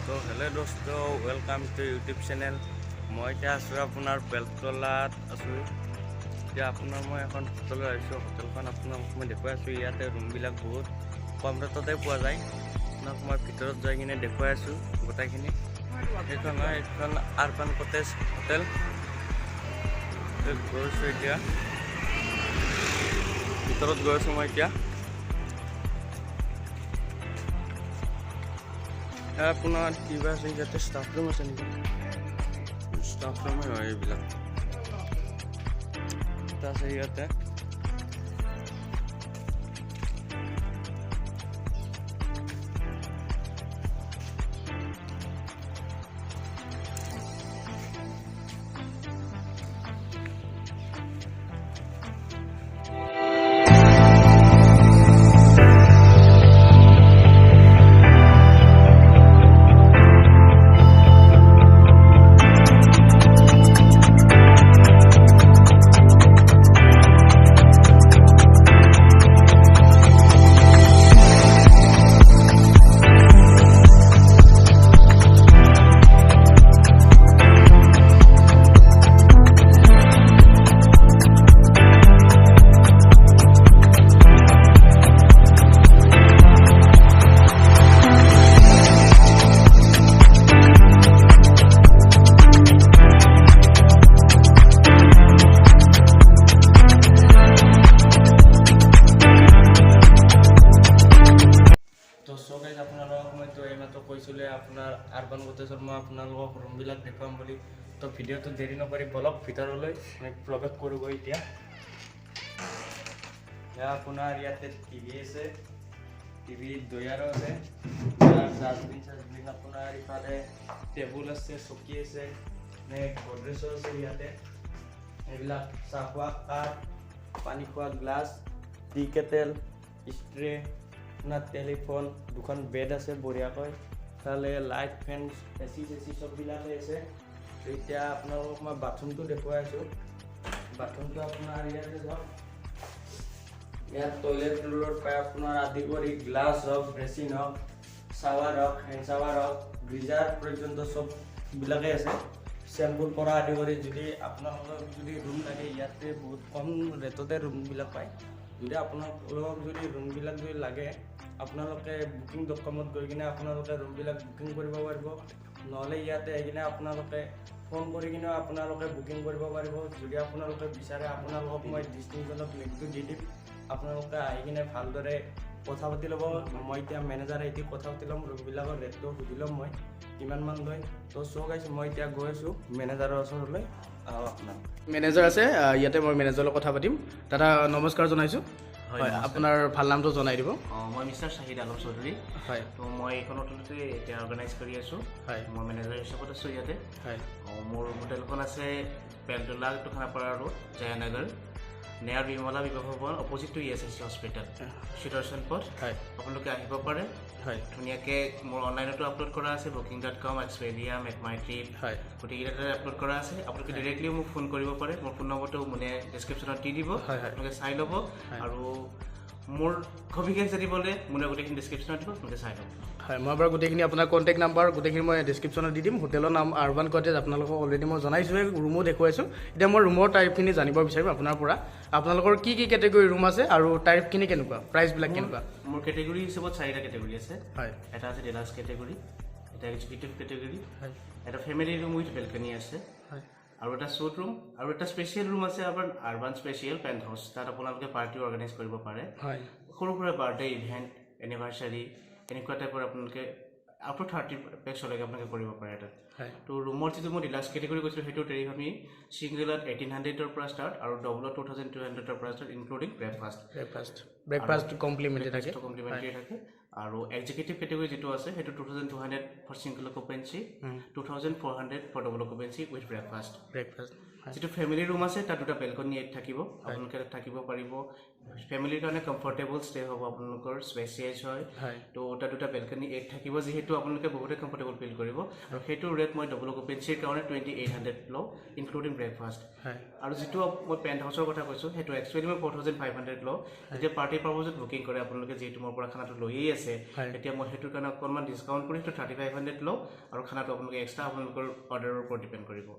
তো হেল্ল' দোস্ত, welcome to YouTube channel. মই এতিয়া আছোঁ আপোনাৰ বেলতলাত আছোঁ। এতিয়া আপোনাৰ মই এখন হোটেলত আহিছোঁ। হোটেলখন আপোনাক মই দেখুৱাই আছোঁ। ইয়াতে ৰুমবিলাক বহুত কম ৰেটতে পোৱা যায়। আপোনাক মই ভিতৰত যাই কিনে দেখুৱাই আছোঁ গোটেইখিনি। এইখন হয় এইখন আৰবান কটেজ হোটেল। গৈছোঁ এতিয়া ভিতৰত, গৈ আছোঁ মই এতিয়া। আপোনাৰ কিবা আছে ইয়াতে? ষ্টাফ ৰুম আছে নেকি? ষ্টাফ ৰুমেই হয় এইবিলাক। এটা আছে ইয়াতে। তো চ' গাইজ, আপোনালোকক মইতো এইমাত্ৰ কৈছিলোঁ, আপোনাৰ আৰবান কটেজত মই আপোনালোকক ৰুমবিলাক দেখুৱাম বুলি। তো ভিডিঅ'টো দেৰি নকৰি বলক ভিতৰলৈ আমি প্ৰৱেশ কৰোঁগৈ এতিয়া। এয়া আপোনাৰ ইয়াতে টিভি আছে, টিভি দয়াৰো আছে, ডাষ্টবিন চাষ্টবিন, আপোনাৰ ইফালে টেবুল আছে, চকী আছে, গডৰেজো আছে ইয়াতে। এইবিলাক চাহ খোৱা কাপ, পানী খোৱা গ্লাছ, টি কেটেল, ষ্ট্ৰে, আপোনাৰ টেলিফোন, দুখন বেড আছে বঢ়িয়াকৈ। ইফালে লাইট, ফেন, এচি চেচি চববিলাকেই আছে। এতিয়া আপোনালোকক মই বাথৰুমটো দেখুৱাই আছোঁ। বাথৰুমটো আপোনাৰ ইয়াতে চাওক, ইয়াত টয়লেট ৰোলৰ পাই আপোনাৰ আদি কৰি গ্লাছ হওক, বেচিন হওক, চাৱাৰ হওক, হেণ্ড চাৱাৰ হওক, গিজাৰ পৰ্যন্ত চববিলাকেই আছে। চেম্পুৰ পৰা আদি কৰি যদি আপোনালোকক যদি ৰুম লাগে, ইয়াতে বহুত কম ৰেটতে ৰুমবিলাক পায়। যদি আপোনালোকক যদি ৰুমবিলাক যদি লাগে, আপোনালোকে বুকিং.কমত গৈ কিনে আপোনালোকে ৰুমবিলাক বুকিং কৰিব পাৰিব। নহ'লে ইয়াতে আহি কিনে আপোনালোকে ফোন কৰি কিনেও আপোনালোকে বুকিং কৰিব পাৰিব। যদি আপোনালোকে বিচাৰে, আপোনালোকক মই ডিছক্ৰিপশ্যনত লিংকটো দি দিম। আপোনালোকে আহি কিনে ভালদৰে কথা পাতি ল'ব। মই এতিয়া মেনেজাৰ আহি কথা পাতি ল'ম, ৰুমবিলাকৰ ৰেটটো সুধি ল'ম মই কিমানমান লয়। তো চ' গাইছ, মই এতিয়া গৈ আছোঁ মেনেজাৰৰ ওচৰলৈ। আহক আপোনাক মেনেজাৰ আছে ইয়াতে, মই মেনেজাৰৰ লগত কথা পাতিম। দাদা, নমস্কাৰ জনাইছোঁ। হয়, হয়। নমস্কাৰ। আপোনাৰ ভাল নামটো জনাই দিব। অঁ, মই মিষ্টাৰ শ্বাহিদ আলম চৌধুৰী। তো মই এইখন হোটেলতে এতিয়া অৰ্গেনাইজ কৰি আছোঁ। মই মেনেজাৰ হিচাপত আছোঁ ইয়াতে। অঁ, মোৰ হোটেলখন আছে Beltola to Khanapara road, Jayanagar, near Bimala Bibah Bhawan, opposite to ESIC hospital, Sudarshan Path. আপোনালোকে আহিব পাৰে। ধুনীয়াকৈ মোৰ অনলাইনতো আপলোড কৰা আছে, বুকিং.কম, এক্সপেডিয়া, মেক মাই ট্ৰিপ, গোটেইকেইটাতে আপলোড কৰা আছে। আপোনালোকে ডিৰেক্টলিও মোক ফোন কৰিব পাৰে। মোৰ ফোন নম্বৰটো মানে ডেছক্ৰিপশ্যনত দি দিব। হয় হয় আপোনালোকে চাই ল'ব আৰু মোৰ সবিশেষ জানিবলৈ মোলৈ গোটেইখিনি ডেছক্ৰিপশ্যনত দিব, আপোনালোকে চাই ল'ব। হয়, মই বাৰু গোটেইখিনি আপোনাৰ কণ্টেক্ট নাম্বাৰ গোটেইখিনি মই ডিছক্ৰিপশ্যনত দি দিম। হোটেলৰ নাম আৰবান কটেজ, আপোনালোকক অলৰেডি মই জনাইছোঁৱে, ৰুমো দেখুৱাইছোঁ। এতিয়া মই ৰুমৰ টাইপখিনি জানিব বিচাৰিম আপোনাৰ পৰা। আপোনালোকৰ কি কি কেটেগৰী ৰুম আছে আৰু টাইপখিনি কেনেকুৱা, প্ৰাইচবিলাক কেনেকুৱা? মোৰ কেটেগৰী হিচাপত চাৰিটা কেটেগৰী আছে। এটা আছে ডিলাক্স কেটেগৰী, এটা এক্সিকিউটিভ কেটেগৰী, এটা ফেমিলি ৰুম উইথ বেলকনি আছে আৰু এটা চুট ৰুম আৰু এটা স্পেচিয়েল ৰুম আছে আপোনাৰ আৰবান স্পেচিয়েল পেণ্ট হাউচ। তাত আপোনালোকে পাৰ্টি অৰ্গেনাইজ কৰিব পাৰে। সৰু সুৰা বাৰ্থডে ইভেণ্ট, এনিভাৰ্চাৰী, এনেকুৱা টাইপৰ আপোনালোকে আপ টু 30 পেক্সলৈকে আপোনালোকে কৰিব পাৰে তাত। তো ৰুমৰ যিটো মই ডিলাক্স কেটেগৰী কৈছিলোঁ, সেইটো টেৰিফ আমি ছিংগলত 1800ৰ পৰা ষ্টাৰ্ট আৰু ডবলত 2200ৰ পৰা start, including breakfast. Breakfast complementary থাকে। কমপ্লিমেণ্টাৰী থাকে। আৰু এক্সিকিউটিভ কেটেগৰী যিটো আছে, সেইটো 2200 for single occupancy, 2400 for double occupancy with breakfast. Breakfast. যিটো ফেমিলি ৰুম আছে, তাত দুটা বেলকনি এড থাকিব, আপোনালোকে তাত থাকিব পাৰিব। ফেমিলিৰ কাৰণে কমফৰ্টেবল ষ্টে হ'ব আপোনালোকৰ, স্পেচিয়াছ হয়। তো তাত দুটা বেলকনি এড থাকিব যিহেতু, আপোনালোকে বহুতে কমফৰ্টেবল ফিল কৰিব। আৰু সেইটো ৰেট মই ডবল অকুপেঞ্চিৰ কাৰণে 2800 লওঁ, ইনক্লুডিং ব্ৰেকফাষ্ট। আৰু যিটো মই পেণ্ট হাউচৰ কথা কৈছোঁ, সেইটো একচুৱেলি মই 4500 লওঁ। যেতিয়া পাৰ্টি পাৰ্পজত বুকিং কৰে আপোনালোকে, যিহেতু মোৰ পৰা খানাটো লৈয়ে আছে, তেতিয়া মই সেইটোৰ কাৰণে অকণমান ডিছকাউণ্ট কৰি সেইটো 3500 লওঁ আৰু খানাটো আপোনালোকে এক্সট্ৰা আপোনালোকৰ অৰ্ডাৰৰ ওপৰত ডিপেণ্ড কৰিব।